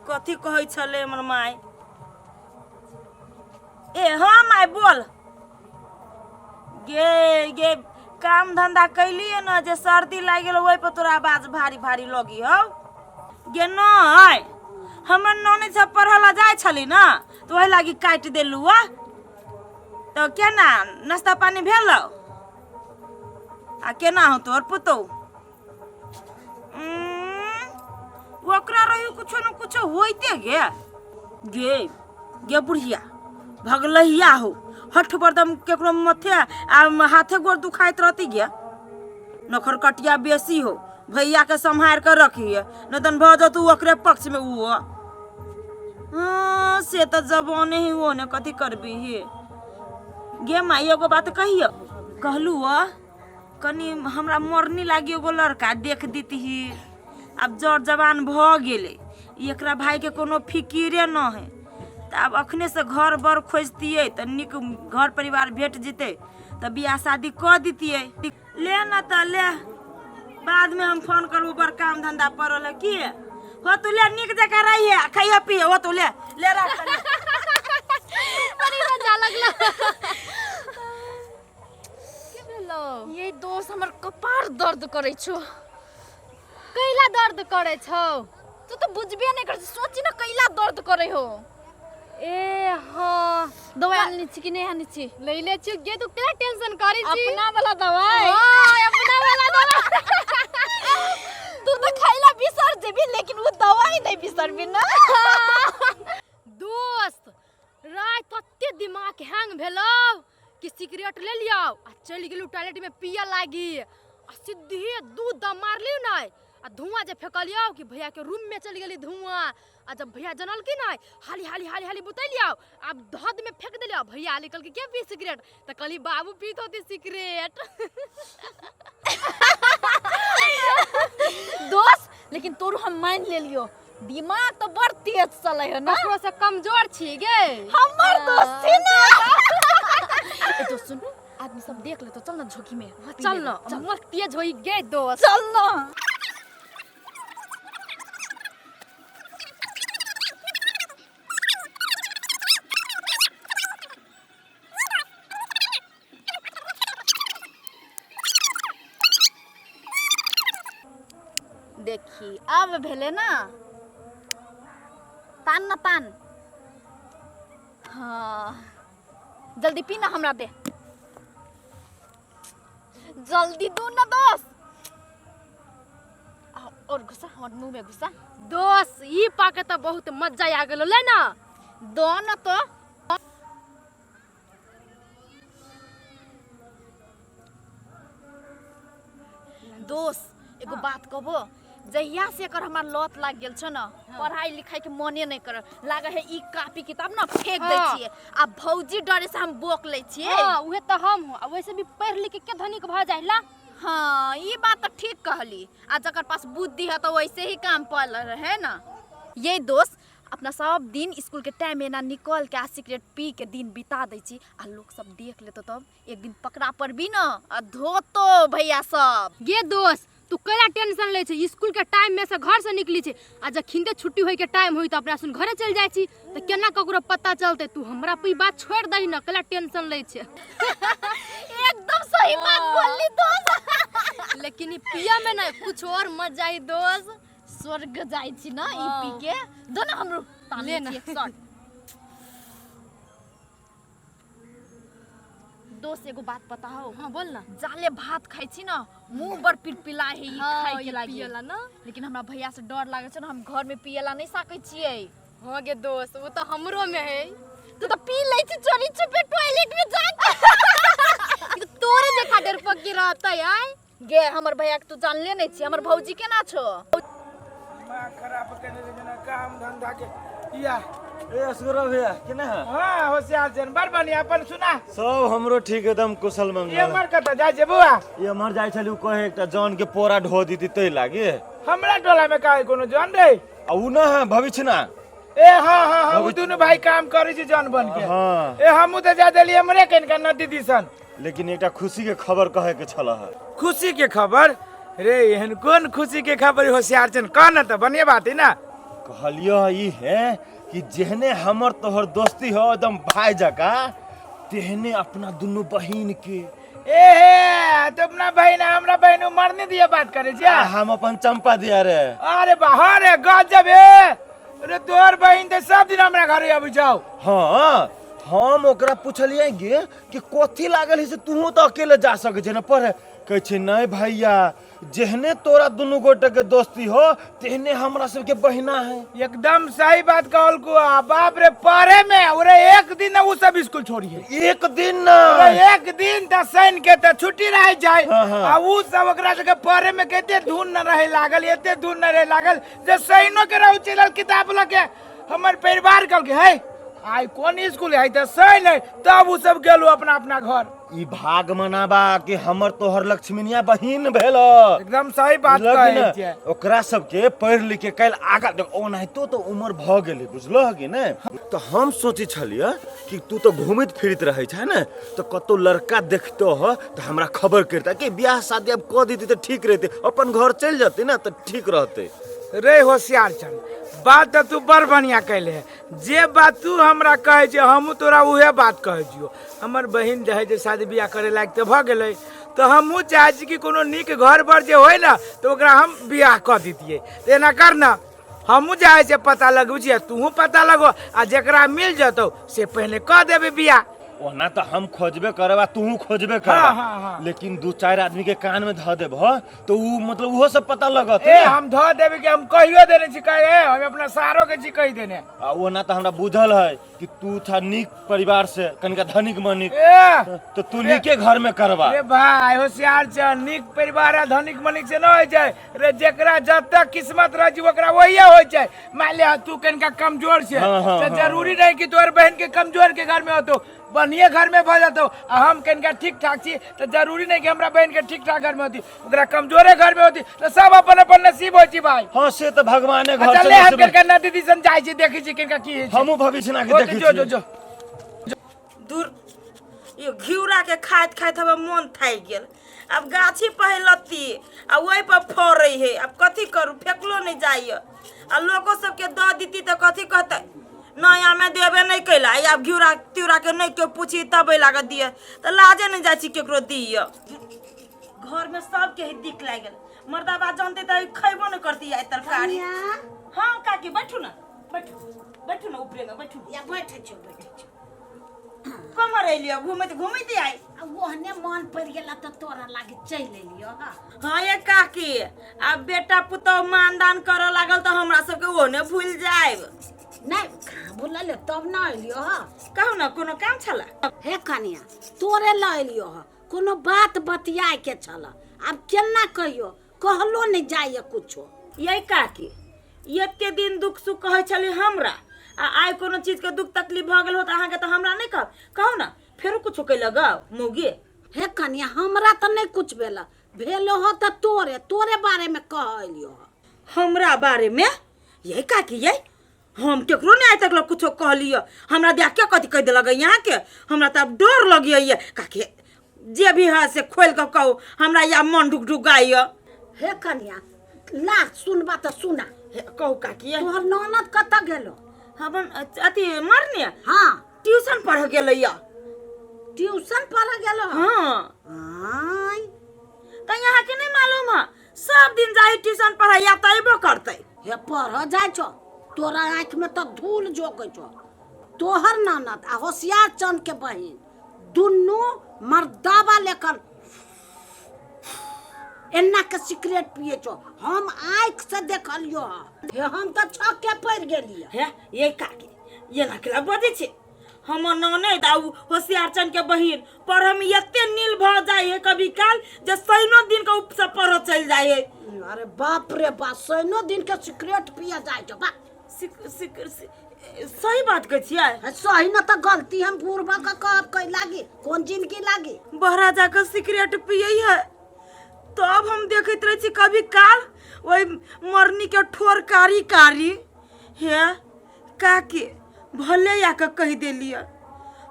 कथी कहै छलै हमर माय ए हाँ माय बोल गे गे काम धंधा कैलिए न जे सर्दी लागि गेल ओहि पर तोरा आवाज भारी भारी लगी हौ गे नहि हमर ननद सब पढ़ऽ लए जाइ छली ने तऽ ओहि लागि काटि देलू आ तऽ केना नाश्ता पानी भेल आ केना हो तोहर पुतहु ओकरा रही कुछो न कुछो होइते गे गे गे बुढ़िया भगलहिया हो हठ बरदम केकरो मथे आ हाथे गोर दुखाइत रहती गे नखर कटिया बेसी हो भैया के सम्हार के रखिए न तन भऽ जतू ओकरे पक्ष में उ हो। हाँ, से तऽ जबाने ही वो ने कथी करबी हे गे माई एगो बात कहियो कहलू अ कनि हमरा मरनी लागी एगो लड़का देख दीतही आब जर जवान भऽ गेलै एकरा भाईके कोनो फिकिरे न है तऽ आब अखने से घर बर खोजतियै तऽ नीक घर परिवार भेट जेतै तऽ बियाह शादी कऽ दितियै ले न तऽ ले बादमे हम फोन करबो बड़ काम धंधा पड़ल है की हो तू ले नीक जकाँ रहिए आ खइहे पिए हो तू ले ले राख ले। बड़ी मजा लगला के भेलो ये दोस्त हमर कपार दर्द करै छौ कैला दर्द करे छौ तू तो बुझबे नहीं कर सोची ना कैला दर्द करे हो ए हाँ दवाई आनने छी कि नहीं आनने छी लैले छी गे तू केला टेंशन करे छी अपना वाला दवाई हाँ अपना वाला दवाई तू तो खैला बिसर जेबी लेकिन वो दवाई नहीं बिसरबी ना दोस्त राति तते दिमाग हैंग भेलौ कि सिगरेट ले लियौ आ चलि गेलहुँ टॉयलेट में पियऽ लागी आ सीधे दू दम मारलियौ नहि आ धुआं जे फेकलियौ कि भैया के रूम में चलि गेली धुआं आ जब भैया जनलकी नहि हाली हाली हाली हाली बुतैलियौ आब धद में फेंक देलियौ भैया हाली कहलकै के पी सिगरेट तऽ कहली बाबू पीत होती सिगरेट दोस्त लेकिन तोर हम मान लेलियो दिमाग तो बड़ तेज चले है ना ककरो से कमजोर छी गे हमर दोस्त छी ना ए दोस्त सुन आदमी सब देख ले तो चल ना झोंकी में पी चल लेबै, ना चल मस्त तेज होई गे दोस्त चल ना देखी अब भेलै ना तान ना तान हाँ जल्दी पी ना हमरा दे जल्दी दू ना दोस्त और घुसा हमर मुंह में घुसा दोस्त ई पाके तऽ बहुत मजा आ गेलो ले ना दो ना तो दोस्त एगो बात कहबो जहिया से एकर हमरा लत लाग गेल छौ न पढ़ाई लिखाई के मने नहीं कर लागे है ई कॉपी किताब न फेंक दै हाँ। छियै आ भौजी डरे से हम बोक लै छियै हाँ उहे तऽ हम हो आ वैसे भी पढ़ लिख के के धनिक भऽ जाइ ला हाँ ई बात तऽ ठीक कहली आ जकर पास बुद्धि है तो वैसे ही काम पल रहे ना ये दोस्त अपना सब दिन स्कूल के टाइम एना निकल के आ सिगरेट पी के दिन बिता दै छी आ लोग सब देख लेतो तब एक दिन पकड़ा पड़बी न आ धोतो भैया सब गे दोस्त तू कैला टेंशन लै छै स्कूल के टाइम में से घर से निकली छै आ जखिनते छुट्टी होय के टाइम होई त अपना सुन घरे चल जाइ छी त केना ककरो पता चलते तू हमरा पे ई बात छोड़ दही न कैला टेंशन लै छै एकदम सही बात बोलली दोस्त लेकिन ई पिया में ना कुछ और मजा आई दोस्त स्वर्ग जाइ छी न ई पी के दो न हमरो तान ले ले न। एक शॉट दोस्त एगो बात पता हो हाँ बोल ना जाले भात खाइ छी न मुंह बड़ पिरपिला है ई हाँ, खाइ के ई लागी पियला ना लेकिन हमरा भैया से डर लागे छै न हम घर में पियला नहीं सकै छियै हाँ गे दोस्त वो तो हमरो में है तू तो पी लै छी चोरी छुपे टॉयलेट में जाके ई तो तोरे जखा डरपकी रहतै आय गे हमर भैया के तू जानले नहीं छी हमर भौजी केना छो दिमाग खराब केने रहे जेना काम धंधा के या ए असगरा भैया केना है हाँ होशियार जन बड़ बढ़िया अपन सुना सब हमरो ठीक एकदम कुशल ये मंगल मर कत जाय जे बुआ ये हमर जाइ छली उ कहे एकटा जन के पोरा ढो दीती तै लागे हमरा टोला में काहे कोनो जन रे आ उ ना है भविष्य ना ए हाँ हाँ हाँ उ दुनू भाई काम करे छी जन बन के हाँ ए हमू त जा देली हमरे कनका नदी दिसन लेकिन एकटा खुशी के खबर कहे के छल है खुशी के खबर रे एहन कोन खुशी के खबर होशियार छन कह न त बढ़िया बात है ना कहलियो ई है कि जेहने हमर तोहर दोस्ती हो एकदम भाई जका, तेहने अपना दुनू बहिन के। ए हे, तो अपना बहिन आ हमरा बहिन मरने दिया बात करे छिया। आ हम अपन चंपा दिया रे। अरे बाहर रे गजब हे। अरे तोहर बहिन तऽ सब दिन हमरा घरे अबै छौ। हाँ, हम ओकरा पुछलियै गे कि कथी लागल है से तूहो तो अकेले जा सकै छै ने पढ़े। कहै छै नहीं भैया, जेहने तोरा दुनू गोटे के दोस्ती हो तेहने हमरा सबके बहिना है। एकदम सही बात कहल को। आ बाप रे, पढ़े में ओरे एक दिन ना उ सब स्कूल छोड़ी है। एक दिन ना। ओरे एक दिन त शनि के त छुट्टी रह जाए। हाँ, हाँ। आ उ सब ओकरा सबके पढ़े में कते धुन न रहे लागल, एते धुन न रहे लागल जे शनिनो के रहू चलल किताब लके। हमर परिवार कहल के है आई कोन स्कूल है त शनि है, तब उ सब गेलो अपना अपना घर। ई भाग मनाबा कि हमर तोहर लक्ष्मीनिया बहिन भेल। एकदम सही बात बुझलह कि कहै ने? छियै। ओकरा सबके पढ़ि लिख के काल्हि आगा देख, ओनाहितो तो उम्र भऽ गेलै, बुझलह कि ने? तऽ हम सोचै छलियै कि तू तऽ घूमैत फिरैत रहै छै ने, तऽ कतौ लड़का देखतो ह तऽ हमरा खबर करिता कि बियाह शादी आब कऽ देती तऽ ठीक रहितै, अपन घर चलि जेतै ने तऽ ठीक रहतै। रे होशियार चंद, बात तऽ तू बड़ बढ़िया कैले है। जे बात तू हमरा कहै छै हमहूँ तोरा उहे बात कहै छियौ। हमर बहिन जे है जे शादी बियाह करे लायक तऽ भऽ गेलै, तऽ हमहूँ चाहै छी कि कोनो नीक घर पर जे होइ ने तऽ ओकरा हम बियाह कऽ दितियै। तऽ एना कर ने, हमहूँ चाहै छियै पता लगबै छियै, तूहूँ पता लगो, आ जेकरा मिल जेतौ से पहिने कऽ देबै बियाह। ओना तऽ हम खोजबे करब आ तूहू खोजबे करब, हाँ, हाँ, हाँ। लेकिन दू चारि आदमी के कान में धऽ देबह तो उ मतलब उहो सब पता लगत। ए हम धऽ देबै कि हम कहियो देने छी, कहे हम अपना सारो के छी कहि देने। आ ओना तऽ हमरा बुझल है कि तू था नीक परिवार से, कनिका धनिक मनिक, ए तो तू नीके घर में करबा। रे भाई होशियार छ, नीक परिवार आ धनिक मनिक से न होइ छै रे, जेकरा जतऽ किस्मत रहै छै ओकरा वही होइ छै। मान ले तू कनिका कमजोर छै, हाँ, हाँ, तऽ हाँ, जरूरी नहीं कि तोहर बहन के कमजोर के घर में होतो, बढ़िया घर में भऽ जेतौ। आ हम कनिका ठीक ठाक छी तऽ जरूरी नहीं कि हमरा बहन के ठीक ठाक घर में होती, ओकरा कमजोरे घर में होती। तऽ सब अपन अपन नसीब होइ छै भाई। हाँ से तऽ भगवाने घर अच्छा से ले हम नसीब। कनिका नदी दिसन जाइ छी, देखै छी कनिका की होइ छै। हमहूँ भविष्य के ओ, देखै जो जो छियै। जो दूर यो घिउरा के खाइत खाइत हमर मोन थाकि गेल। आब गाछी पहिलती आ ओहि पर फड़ै है, आब कथी करू, फेकलो नहि जाइए। आ लोको सबके दऽ देती तऽ कथी कहतै, नहि हमे देबे नहि कैला, आब घिउरा तिउरा के नहि केओ पूछी तब एहि लागत दिए, तऽ लाजे नहि जाइ छी केकरो दिए। घरमे सबके ही दिक लागि गेल। मर्दाबा जानते तऽ खैबो नहि करती आइ तरकारी। हाँ काकी बैठू ना, बैठू बैठू ना, ऊपरे में बैठू। या बैठे छो, बैठे छो। कमर अलियो घूमैत घूमैत आई। आ ओहने मन पड़ि गेला तऽ तोरा लागे चलि एलियो। हाँ हाँ ये काकी, आब बेटा पुतोह मानदान करऽ लागल तऽ हमरा सबके ओहने भूल जायब। नहि कहाँ भूलल, तब न एलियो। हाँ कहू ना, कोनो काम छला? हे कनिया, तोरे लऽ एलियो हँ, कोनो बात बतियाए के छल। आब केना कहियो, कहलो नहि जाइए कुछो। ये काकी, एते दिन दुख सुख कहै छली हमरा, आ आइ कोनो चीजके दुख तकलीफ भऽ गेल हो तऽ अहाँके तऽ हमरा नहि कहब। कहू ना, फेरो कुछो कहि लगाउ मौगी। हे कनिया, हमरा तऽ नहि कुछ भेल, भेल हो तऽ तोरे तोरे बारेमे कह एलियो हँ। हमरा बारेमे? ये काकी ये, हम केकरो नहि आइ तक लग कुछो कहलियै। हमरा दिया के कथी कहि देलक यहाँके? हमरा तऽ आब डर लगैए काकी, जे भी है से खोलि कऽ कहू हमरा, या मन ढुक ढुकाइए। हे कनिया, ला सुनबा तऽ सुना। हे कहू काकी। तोहर ननद कतऽ गेलो? हमर अथी मरने? हाँ, ट्यूशन पढ़ गेलैया। ट्यूशन पढ़ गेलो? हाँ। आय तऽ यहाँके नहि मालूम है, सब दिन जाही ट्यूशन पढ़ैया तऽ अयबो करतै। हे पढ़ जाइ छौ, तोरा आँखिमे तऽ धूल जोकै छौ। तोहर ननद आ होशियार चंद के बहिन दुनू मर्दाबा लेकर एन्ना के सिगरेट पिए छौ, हम आँखि से देखलियो हँ। हे हम तऽ छक्के पड़ि गेलियै। हे ये काकी, एना केला बजै छै? हमर ननैद आ उ होशियार चंद के बहिन पढ़ऽ में एते नील भऽ जाइ है कभी काल जे शनियो दिन के उ सब पढ़ऽ चलि जाइ है। अरे बाप रे बाप, शनियो दिन के सिगरेट पिए जाइ छौ? बा सिक सिक सही बात कहै छियै? हे, सही न तऽ गलती हम बुढ़बा के कहब कै लागी, कोन जिंदगी लागी। बहरा जाके सिगरेट पियै है, तब हम देखैत रहै छी कभी काल ओहि मरनी के ठोर कारी कारी। हे काकी, भले आके कहि देलियै,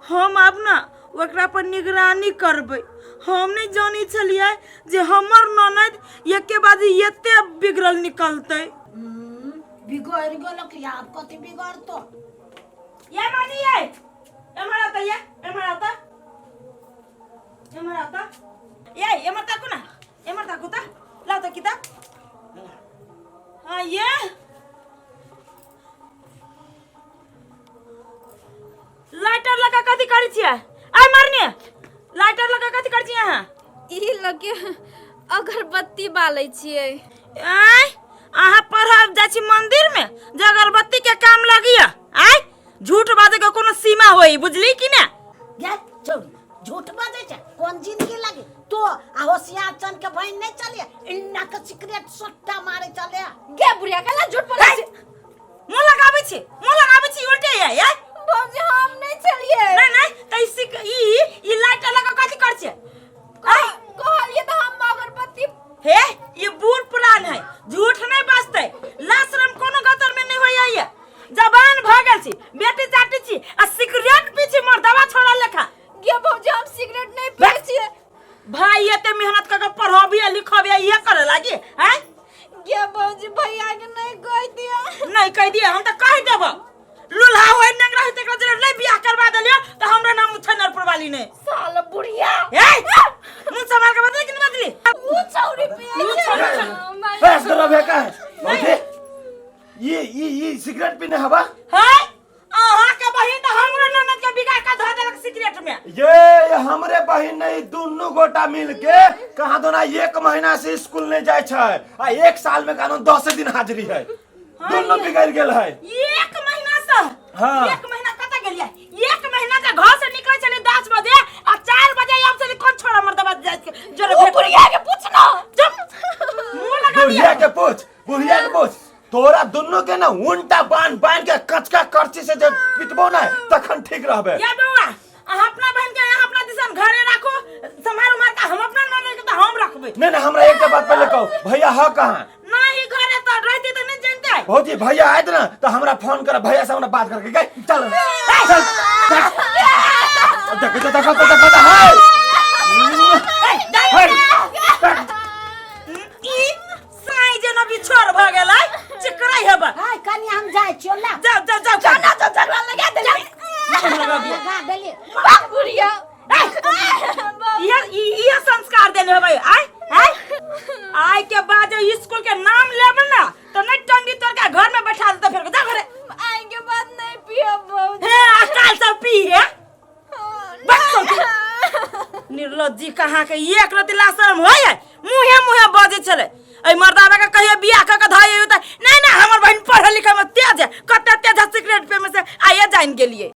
हम आब ने ओकरा पर निगरानी करबै। हम नहि जानै छलियै जे हमर ननद एके बाजी एते बिगड़ल निकलतै। बिगड़ि गेलक आब कथी बिगड़तो। ये मानी ये एम्हर आता, ये एम्हर आता, एम्हर आता, ये एम्हर ताकू ना, एम्हर ताकू त, लाउ त किताब। हाँ, ये लाइटर लगा कथी करै छियै? आइ मारनी, लाइटर लगा कथी करै छियै अहाँ? ई लगे अगरबत्ती बालै छियै। आय, अहाँ पढ़ब जाइ छी मंदिर में जे अगरबत्ती के काम लगिया? आय, झूठ बाजे के कोनो सीमा होई, बुझली कि ना? गे छौड़ी, झूठ बाजै छै? कोन जिंदगी लागे तो आ होशियार चन के बहिन नहि चलिए इन्ना के सिगरेट सट्टा मारे चले। गे बुढ़िया, केना झूठ बोलै छै? मुँह लगाबै छी, मुँह लगाबै छी उल्टे। ये ये भौजी, हम नहि छलियै। नहीं नहीं, त ई सिक ई ई लाइट लगा कथी कर छियै? आय, कहलियै तऽ हम अगरबत्ती। हे, ई बूढ़ पुरान है, झूठ नहीं बजते। लाशरम कोनो गतर में नहीं होइया। ये जवान भ गेल छी, बेटी चाटी छी आ सिगरेट पी छी मर्दवा छोड़ा लेखा। गे भौजी, हम सिगरेट नहि पियै छियै। भाई एते मेहनत कर के पढ़बिए लिखबिए, ये करे लागी हैं? गे भौजी, भैया के नहीं कह दिया। नहीं कह दिए, हम तो कह देब। लूल्हा होय नंगरा होय तेकरा जरे नहीं बियाह करवा देलियो तो हमरा नाम छनरपुर वाली ने। साला बुढ़िया। ए, मुंह संभाल के बदली कि नहीं बदली? ऊ छौरी पियै ऊ छै। छौरी। बस करो भे का भौजी, ये ये ये सिगरेट पीने हवा है अहाँ के बहिन तऽ हमरो ननद के बिगाड़ के धऽ देलक सिगरेट में। ये हमरे बहिन नहीं, दुनू गोटा मिल के कहाँ दोना एक महीना से स्कूल नहीं जाए छै आ एक साल में कहाँ 10 दिन हाजिरी है, दुनू बिगड़ गेल है। एक महीना से? हाँ। एक महीना कतऽ गेलियै? एक महीना से घर से निकलै छलै 10 बजे आ 4 बजे आब छलै। कोन छोड़ा मर्दबा जाइ के जोरे ऊ भेट बुढ़िया के पूछना। चुप, मुंह लगा बुढ़िया दिया। के पूछ, बुढ़िया के पूछ। तोरा दुनू के ना उल्टा बांध बांध के कचका करची से जब पिटबो ना तखन ठीक रहबे। या बौआ, अहाँ अपना बहन के अहाँ अपना दिसन घरे राखू, सम्हार उम्हार के। हम अपना ननद के तऽ हम रखबै। नहीं नहीं, हमरा एक बात पहले कहो, भैया ह कहाँ? नहीं, घरे तऽ रहती तऽ नहीं जानते। भौजी, भैया आयत ना तो हमरा फोन कर, भैया से हमरा बात करके गए। चल चल चल, देखो तो, देखो तो, देखो तो, हाय हाय। ई साई जेना बिछोर भऽ गेलै, चिकराइ हेबै। हाय कनि, हम जाइ छियौ ला। जाउ जाउ जाउ, ना तो झगड़ा लगा देली। लगा देली। बाप बुढ़िया। इहे इहे संस्कार देने हेबै? आय आय, आय के बाद जे स्कूल के नाम लेब ना तो नहीं टंगी तोड़ के घर में बैठा देते। फिर जा घरे। आए के बाद नहीं पियब भौजी। हे, आ काल सब पी है बस। निर्लज्जी कहाँ के, एक रति लाशरम होय है, मुहे मुहे बजै छलै। एहि मर्दाबा के कहियो बियाह कऽ के धऽ त नहीं ना। हमर बहिन पढ़े लिखे में तेज है, कते तेज है सिगरेट पे में से आइए जान गेलिए।